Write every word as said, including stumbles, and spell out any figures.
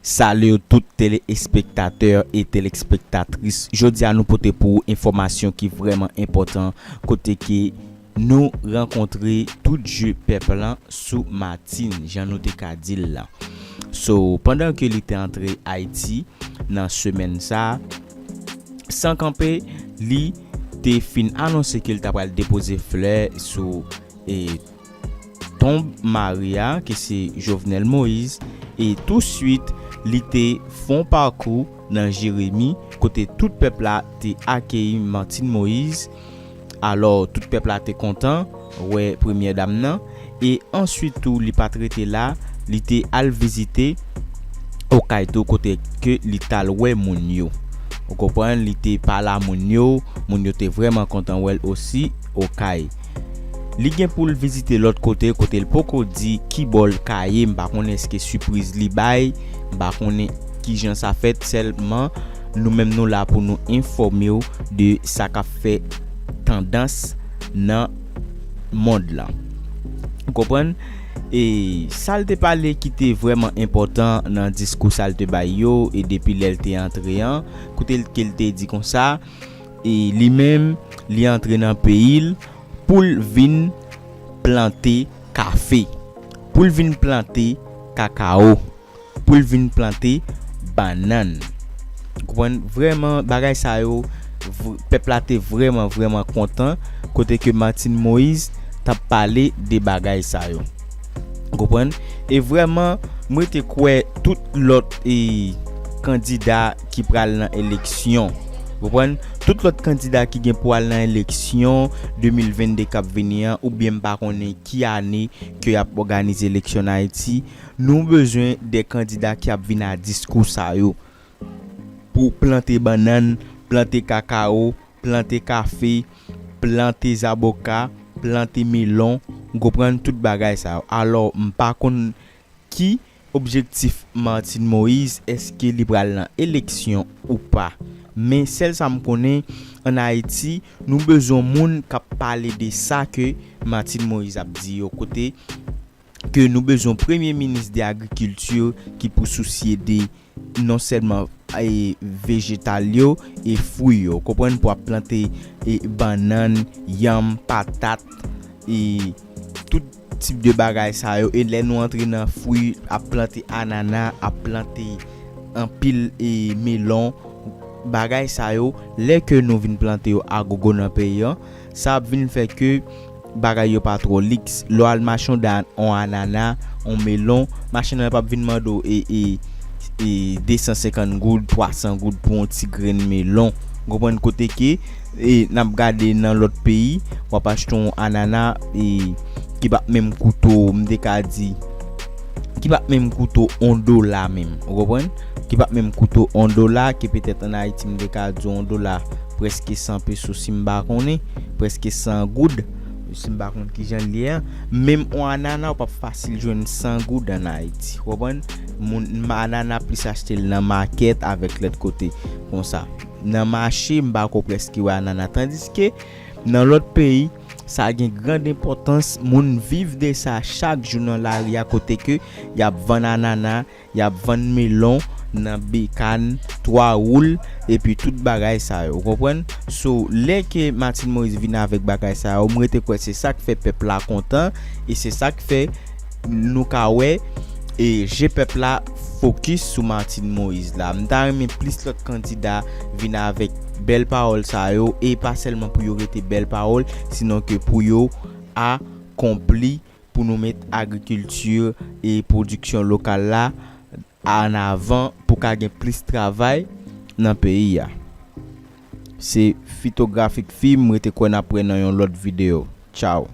Salut tout telespektatè e telespektatris. Jodi a nou pote pou ou enfòmasyon ki vrèman enpòtan, kote ke nou rankontre tout je pèp lan sou Martine, jan nou te ka di l la. So, pandan ke li te antre Ayiti nan semèn sa, san kanpe, li te fin anonse ke li ta pral depoze flè sou e tonb mari a, ki se Jovenel Moïse, e touswit li te fè yon pakou nan Jeremi, kote tout pèp la te akeyi Martine Moïse. Alò, tout pèp la te kontan wè premyè dam nan, e answit tou, li pa t rete la, li te al vizite Okay tou, kote ke li t al wè moun yo. Ou konprann, li te pale a moun yo, moun yo te vrèman kontan wè l osi Okay. Li gen pou l vizite lòt kote, kote l poko di ki bò l ka ye, m pa konnen èske sipriz li bay, m pa konnen kijan sa fèt, sèlman nou menm nou la pou nou enfòme w de sa k ap fè tandans nan mond lan. Ou konprann? E sa l te pale ki te vrèman enpòtan nan diskou sa l te bay yo, e depi lè l te antre an, kote l, ke l te di konsa, e li menm, li antre nan peyi l pou l vin plante kafe, pou l vin plante kakao, pou l vin plante bannann. Ou konprann? Vrèman, bagay sa yo, v-, pèp la te vrèman, vrèman kontan, kote ke Martine Moïse t ap pale de bagay sa yo. Ou konprann? E vrèman, mwen te kwè tout lòt, e, kandida ki pral nan eleksyon. Ou konprann? Tout lòt kandida ki gen pou al nan eleksyon de mil vennde k ap vini an, oubyen m pa konnen ki ane ke y ap òganize eleksyon an Ayiti, nou bezwen de kandida ki ap vin a diskou sa yo. Pou plante bannann, plante kakao, plante kafe, plante zaboka, plante melon, ou konprann, tout bagay sa yo. Alò, m pa konn ki objektif Martine Moïse, èske li pral nan eleksyon ou pa. Men sèl sa m konnen, ann Ayiti, nou bezwen moun k ap pale de sa ke Martine Moïse ap di yo, kote ke nou bezwen premye minis de agrikilti ki pou sousye de non sèlman, e, vejetal yo e fwi yo. Konprann, pou ap plante, e, bannann, yanm, patat, e tout tip de bagay sa yo. E lè nou antre nan fwi, ap plante anana, ap plante anpil, e, melon, bagay sa yo, lè ke nou vin plante yo agogo nan peyi an, sa ap vin fè ke bagay yo pa twò liks. Lè w al mache yon da-, yon anana, yon melon, machann nan p ap vin mande w, e, e, e, de san senkant goud, twa san goud pou yon ti grenn melon. Ou konprann, kote ke, e, n ap gade nan lòt peyi, w ap achte yon anana, e, ki p ap menm koute w, m te ka di, ki p ap menm koute w yon dola menm. Ou konprann? Ki p ap menm koute w yon dola, ke petèt ann Ayiti, m te ka di w yon dola prèske san peso, si m pa konnen, prèske san goud, si m pa konn kijan l ye a. Menm yon anana, ou p ap fasil jwenn san goud ann Ayiti. Ou konprann? Moun, anana plis achte l nan makèt avèk lòt kote konsa. Nan mache, m pa ko prèske wè anana. Tandiske, nan lòt peyi, sa gen grand enpòtans, moun viv de sa chak jou nan lari a, kote ke y ap vann anana, y ap vann melon nan bekàn, twa woul, epi tout bagay sa yo. Ou konprann? So, lè ke Martine Moïse vin avèk bagay sa yo, m rete kwè se sa k fè pèp la kontan, e se sa k fè nou ka wè, e je pèp la fokis sou Martine Moïse la. M ta renmen plis lòt kandida vin avèk bèl pawòl sa yo, e pa sèlman pou yo rete bèl pawòl, sinon ke pou yo akonpli, pou nou met agrikilti e pwodiksyon lokal la an avan, pou ka gen plis travay nan peyi a. Se Fitografik Film, m rete kwè n ap wè nan yon lòt videyo. Tchaw.